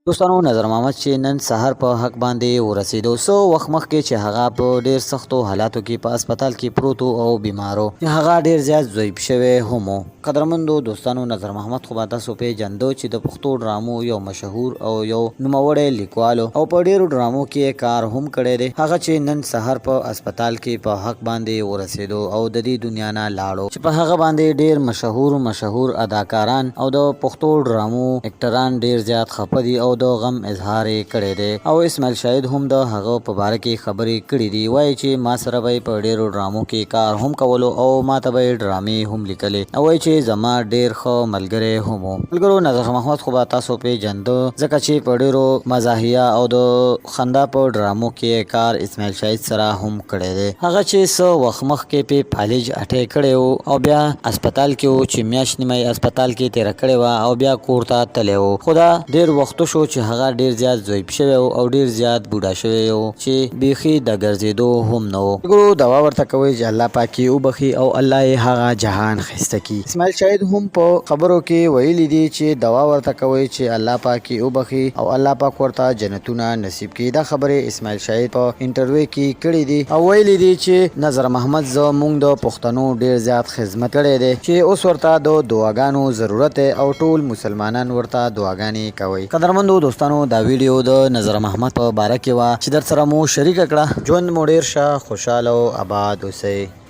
دوستانو نظر محمد چې نن سهار په حق باندې ورسېدو، څه وخت مخکې چې هغه په ډېر سختو حالاتو کې په هسپتال کې پروت او بیمار و، هغه ډېر زیات ضعیف شوی هم و. قدرمندو دوستانو، نظر محمد خو به تاسو پېژندو چې د پښتو ډرامو یو مشهور او یو نوموړی لیکوال او په ډېرو ډرامو کې یې کار هم کړی دی. هغه چې نن سهار په هسپتال کې په حق باندې ورسېدو او د دې دنیا نه لاړو، چې په هغه باندې ډېر مشهور مشهور اداکاران او د پښتو ډرامو اکټران ډېر زیات خفه دي او د غم اظهار یې کړی دی. او اسماعیل شاهد هم د هغه په باره کې خبرې کړې دي، وایي چې ما سره به یې په ډېرو ډرامو کې کار هم کولو او ما ته به یې ډرامې هم لیکلې او وایي چې زما ډېر ښه ملګری هم و. ملګرو، نظر محمد خو به تاسو پېژنده ځکه چې په ډېرو مزاحیه او د خندا په ډرامو کې یې کار اسماعیل شاهد سره هم کړی دی. هغه چې څه وخت مخکې پې فالج اټیک کړی و او بیا هسپتال کې و چې میاشت نیمه یې هسپتال کې تېره کړې وه او بیا کور ته تللی و، خو دا ډېر وخت وشو چې هغه ډېر زیات ضعیف شوی و او ډېر زیات بوډا شوی و چې بیخي د ګرځېدو هم نه و. ملګرو، دعا ورته کوئ چې الله پاک یې وبخښي او الله یې هغه جهان ښایسته کړي. اسماعیل شاهد هم په خبرو کې ویلي دي چې دعا ورته کوئ چې الله پاک یې وبخښي او الله پاک ورته جنتونه نصیب کړي. دا خبرې اسماعیل شاهد په انټرویو کې کړې دي او ویلي دي چې نظر محمد زه مونږ د پښتنو ډیر زیات خدمت کړی دی چې اوس ورته د دعاګانو ضرورت دی او ټول مسلمانان ورته دعاګانې کوي. قدرمندو دوستانو، دا ویډیو د نظر محمد په باره کې وه چې درسره مو شریکه کړه. ژوند مو ډیر شه، خوشحاله او اباد اوسئ.